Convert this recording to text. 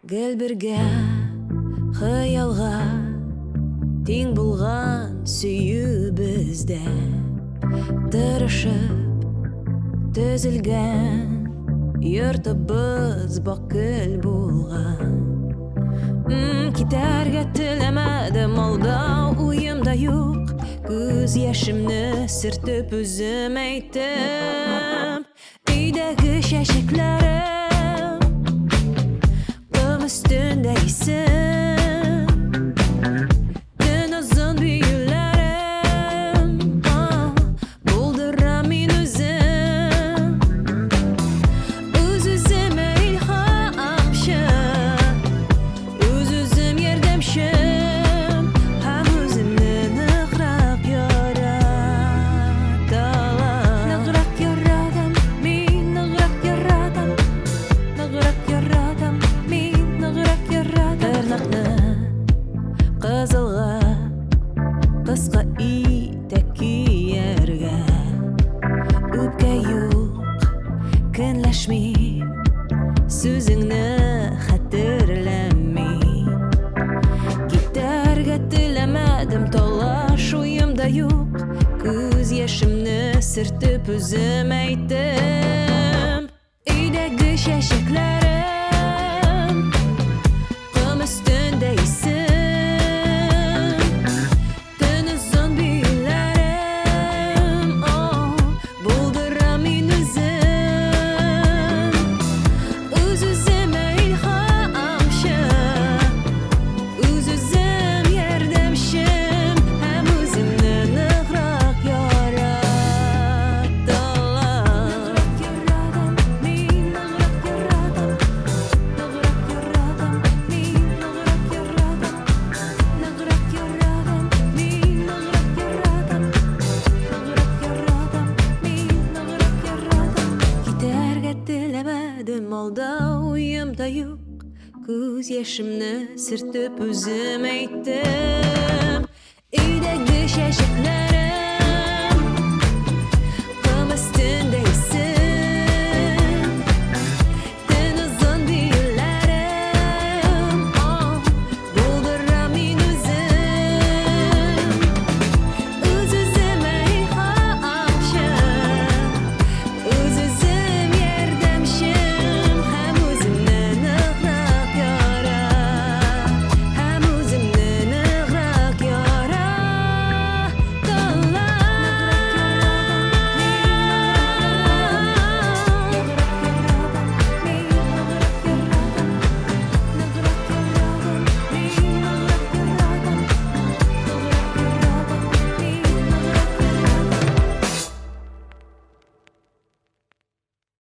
Гел бергә хыялга тиң булган сөю бездә. Тырышып төзелгән йортыбыз бакел булган. Китәргә теләмәдем, алдау уемда юк. Күз яшемне сөртеп үзем әйттем. Өйдәге чәчәкләрем Ком өстендә исем Төн озын биюләрем Булдырам мин үзем Үз-үземә илһамчы Үз-үзем ярдәмчем Һәм үземне ныграк яраталам. Ныграк яратам, мин ныграк яратам. Ныграк яратам, мин ныграк яратам. Тырнакны кызылга кыска итәк кияргә. Үпкә юк, көнләшмим. Сүзеңне хәтерләмим. Китәргә теләмәдем, талаш уем да юк. Күз яшемне сөртеп үзем әйттем. Өйдәге чәчәкләрем ком өстендә исем. Төн озын биюләрем, о, булдырам мин үзем. Үз-үземә илһамчы, үз-үзем ярдәмчем һәм үземне ныграк яраталам. Ныграк яратам, мин ныграк яратам. Ныграк яратам, мин ныграк яратам. Ныграк яратам, мин ныграк яратам. Ныграк яратам, мин ныграк яратам. Китәргә теләмәдем, алда уем да юк. Күз яшемне сөртеп үзем әйттем. Өйдәге чәчәкләр.